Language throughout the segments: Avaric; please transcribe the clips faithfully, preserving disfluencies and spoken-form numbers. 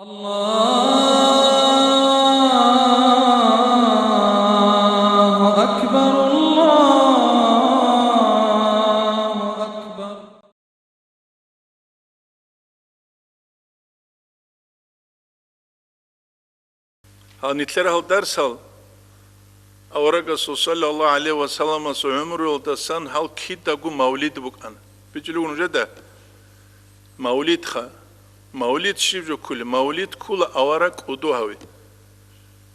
الله أكبر، الله أكبر. Гьал нилъер гьал дарсал аварагасул саллаллагьу гӀалайгьи ва салламасул гӀумруялдасан гьал кидаго мавлид букӀана. БичӀчӀулев нужеда? Мавлидха. Мавлид щиб жо кколеб? Мавлид ккола авараг кӀодо гьави.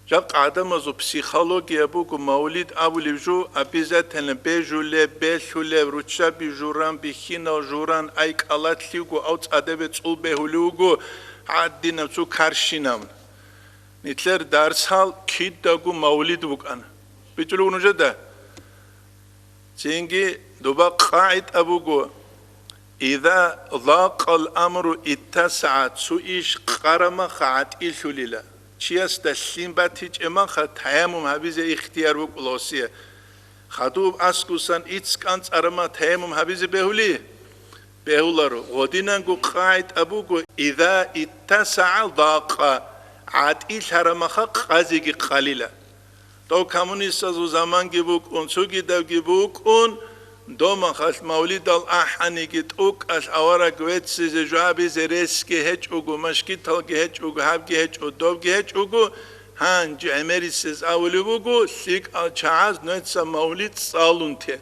Жакъа гӀадамазул психология буго, мавлид абулеб жо обязательно бежулеб, белъулеб, руччаби журан, бихьинал журан, ай кӀалалъи вуго, ав цӀадабе цӀул бегьулев вуго, гьадинаб цо карщинаб. Нилъер дарсал кидаго мавлид букӀана. БичӀчӀулев нужеда? Цинги доба къагӀида буго: «Иза закъал амру иттасагӀа», цо иш къарамаха гӀатӀилъулила. Чиясда лъим батичӀемаха таяммум гьабизе ихтияр букӀула гьесие. Хадуб аскусан ицц кӀанцӀарама таяммум гьабизе бегьули? Бегьуларо. Гъодинанго къагӀида буго: «Иза иттасагӀа закъа», гӀатӀилъарамаха къазеги къалила. Дов коммунистазул заманги букӀун, цогидабги букӀун, домахалъ мавлидал ахӀаниги, тӀокӀалъ авараг веццизе жугьабизе ресги гьечӀого, машгиталги гьечӀого, гьабги гьечӀо, добги гьечӀого, гьанже гӀемерисез абулеб буго: лъикӀал чагӀаз нуца мавлид цӀалун те.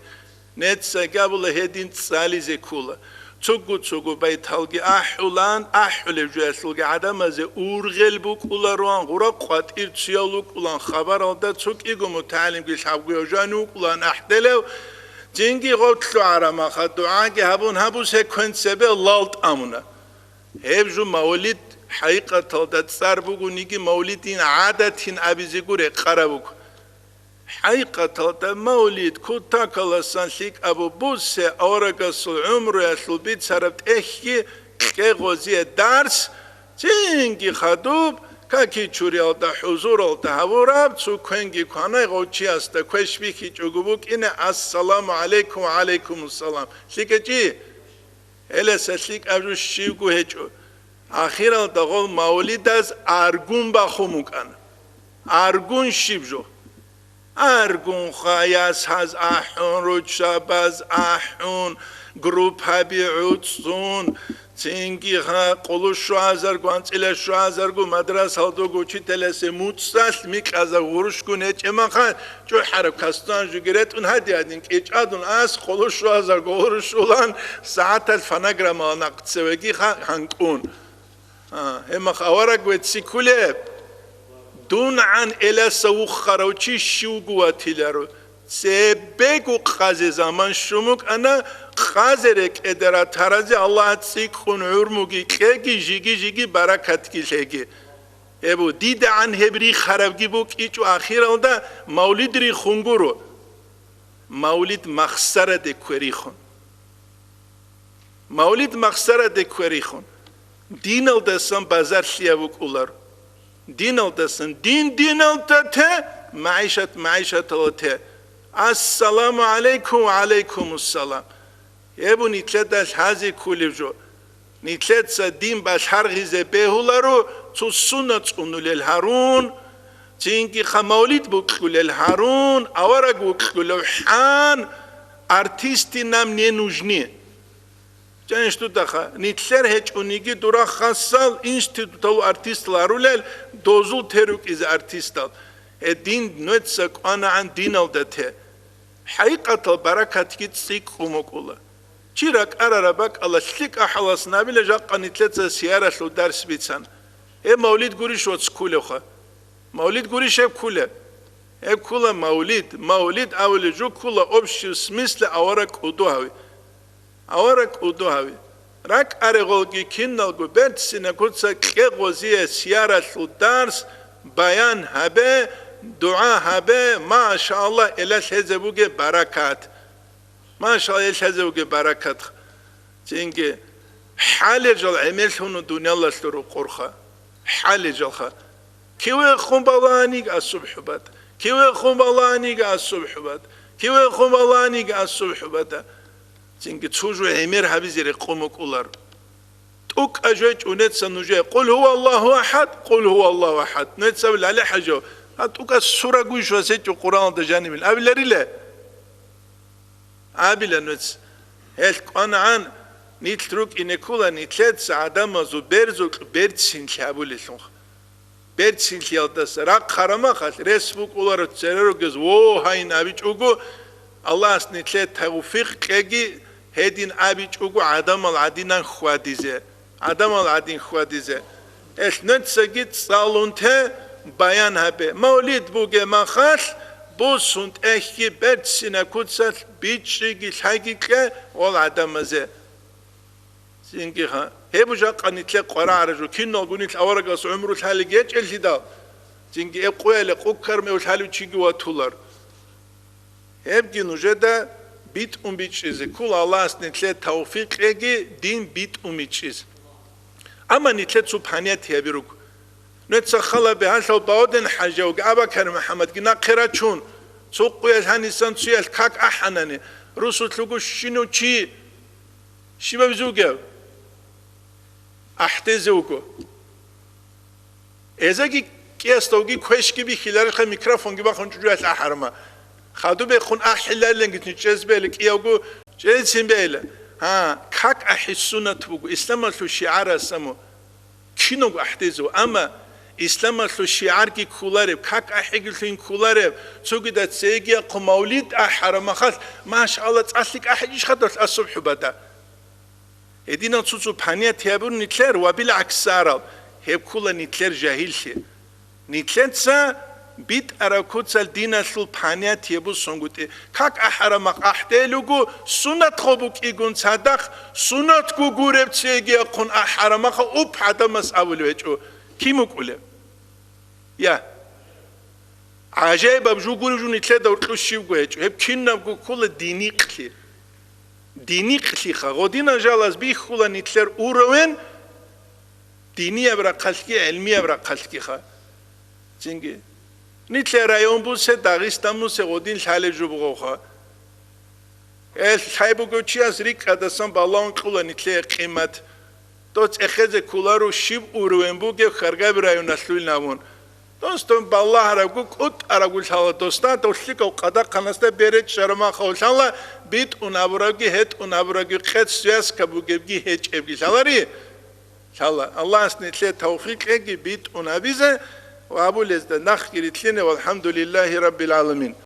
Нецаги абула гьедин цӀализе ккола. Цугу-цугу байталги ахӀулан, ахӀулеб жоялъулги гӀадамазе ургъел букӀулароан, гъура къватӀир цуял вукӀулан хабаралда цо кӀиго мутагӀалимги лъабгояв жани вукӀулан ахӀделев, цинги гъов лъугӀарамаха дугӀаги гьабун, гьаб секвенцебе лал тӀамуна. Гьеб жо мавлид хӀакъикъаталда цӀар бугониги, мавлидин гӀадатин абизего рекъараб буго. ХӀакъикъаталда мавлид кутакаласан лъикӀабу бусе аварагасул гӀумруялъул бицараб тӀехьги, кье гъозие дарс, цинги хадуб, каки чуриялда хӀузуралда гьавураб, цо квенги кванай гъов чиясда квеш бихьичӀого букӀине: «Ассаламу гӀалайкум». «Ва гӀалайкумуссалам». ЛъикӀа чи? Гьеласа лъикӀаб жо щивго гьечӀо. Ахиралда гъол мавлидаз аргун бахун букӀана. Аргун щиб жо? Аргун хаяс гьаз ахӀун, руччабаз ахӀун, группаби гӀуцӀцӀун, цинги гьа къоло щуазарго, анцӀила щуазарго мадрасалдаго учителасе муцӀалъ микьаза гъурущгун гьечӀемаха, чӀухӀараб кастан жуги ретӀун, гьади-гьадин кӀечӀадун ас къоло щуазарго гъурущулан, сагӀаталъ фонограммала нахъцевеги ха-, гьанкӀун. А, гьемах авараг вецциккулеб. ДунгӀан эласа вухарав чи щивго ватиларо. Цебего къазе заман щун букӀана, къазе рекӀеда ратаразе Аллагь цӀикӀкӀун гӀумруги кьеги, жиги-жиги баракатги лъеги. Гьеб, дидагӀан гьеб рихарабги букӀичӀо ахиралда мавлид рихун гуро. Мавлид махсараде ккве рихун. Мавлид махсараде ккве рихун. Диналдасан базар лъияб букӀулар. Диналдасан дин диналда те, магӀишат магӀишатала те. Ассаламу гӀалайкум ва гӀалайкумуссалам. Гьеб нилъеда лъазе кколеб жо. Нилъеца дин балъаргъизе бегьуларо, цо суннат цӀунулел гьарун, цинги хъа мавлид букьулел гьарун, авараг вукьулев хӀан, артисты нам не нужны. Жаниш дудаха, нилъер гьечӀониги дурахъасал институтал артистал гьарулел, дозул те рукӀизе артистал. Гьедин нуца кӀванагӀан диналда те. ХӀакъикъатал баракатги цӀикӀкӀун букӀула. Чи ракӀарараб бакӀалда лъикӀа хӀалас набила жакъа нилъеца сияралъул дарс бицан. Гьеб мавлид гурищ вац кколевха? Мавлид гурищ гьеб кколеб? Гьеб ккола мавлид. Мавлид абулеб жо ккола общий смысле авараг кӀодо гьави. Авараг кӀодо гьави. РакӀаре гъолги киналго берцина куца кье гъозие сияралъул дарс, баян гьабе, дугӀа гьабе, машаллагь, эла лъезе бугеб баракат. Машалла, лъазе вугеб баракат. Цинги хӀалел жал гӀемерлъун дуниялалъул рукъурха. ХӀалел жалха. Кивехун баланик асуб хӀубат. Кивехун баланик асуб хӀубат. Кивехун баланик асуб хӀубата. Цинги цо жо гӀемер гьабизе рекъон букӀулар. ТӀукӀа жойчӀо нуца нужее: «Къул гьува Аллагьу ахӀад, къул гьува Аллагьу ахӀад». Нуца абила: «ГӀали-хӀажав, гьа тӀукӀа сура гуйищ ва сечӀо Къуръаналда жанибил?» Абиларила? Абила нуца. Гьелъ кӀванагӀан, нилъ рукӀине ккола нилъеца гӀадамазул берзукь берцинлъи гьабулелъулха. Берцинлъиялдаса рахъ гьарамахалъ рес букӀуларо цере ругез: «Во, гьайин», абичӀого, Аллагьас нилъее тавфикъ кьеги, гьедин абичӀого гӀадамал гӀадинан хьвадизе, гӀадамал гӀадин хьвадизе. Гьелъ нуцаги цӀалун те, баян гьабе. Мавлид бугеб махалъ, бусун тӀехьги берцина куцалъ бичӀчӀиги лъайги кье гъол гӀадамазе. Цинги ха, гьеб жакъа нилъе къварагӀара жо, киналго нилъ аварагас гӀумру лъалиги гьечӀеллъидал, цинги гьеб къуяле къуккармев лъалев чиги ватулар. Гьебги нужеда битӀун бичӀчӀизе ккола, Аллагьас нилъе тавфикъ кьеги дин битӀун бичӀчӀизе. Амма нилъе цо понятиеби руго. Нуца халабе гьалъав Баудин-хӀажавги Абакар МухӀаммадги нахъе рачун, цо къуялъ гьанисан цоялъ как ахӀанани, русулъ руго щинав чи, щибабизе вугев? АхӀдезе вуго. Эзаги кӀиясдавги квешги бихьиларищха, микрофонги бахун чӀужуялъ ахӀарма. Хадуб бехун ахӀилариланги чӀезбейила, кӀиявго чӀезцин бейила. Гьа, как ахӀи суннат буго, исламалъул шигӀарасаму. Киного ахӀдезу, амма исламалъул шигӀарги кколареб, как ахӀигилъун кколареб, цогидаз цейги ахъу мавлид ахӀараб махалъ, машалла, цӀалъи кӀахӀичӀищ хадалъ асуб хӀубада. Гьединал цо-цо понятияб бур нилъер ва бил гӀаксарал, гьеб ккола нилъер жагьиллъи. Нилъеца битӀараб куцал диналъул понятие бусунгутӀи. Как ахӀараб мах ахӀдел руго, суннат гъо букӀигун цадахъ, суннатго гуреб цеги ахъун ахӀараб маха уп гӀадамас абулев гьечӀо. Кин вукӀулев? Я. ГӀажаибаб жо гуреб жо нилъеда гьоркьов щибго гьечӀо. Гьеб кинабго ккола динихълъи. Динихълъиха. Гъодинал жалаз бихьула нилъер уровень динияб рахъалъги, гӀилмияб рахъалъгиха. Цинги. Нилъер район бусе, Дагъистан бусе гъодин лъалеб жо бугоха. Гьел лъай бугев чияс рикӀкӀадасан балагьун кьула нилъее къимат. Дос цӀехезе кколаро щиб уровень бугеб Хьаргаби районалъул навун. Дос дун балагьарабго, кӀутӀарабго лъала досда, долъикав къадахъанасда беречӀчӀараб махав лъала, битӀун абурабги, гьетӀун абурабги, къец связка бугебги, гьечӀебги лъалари? Лъала. Аллагьас нилъее тавфикъ кьеги битӀун гьабизе ва абулезда нахъги рилълъине, валхӀамдулиллагьи раббил гӀаламин.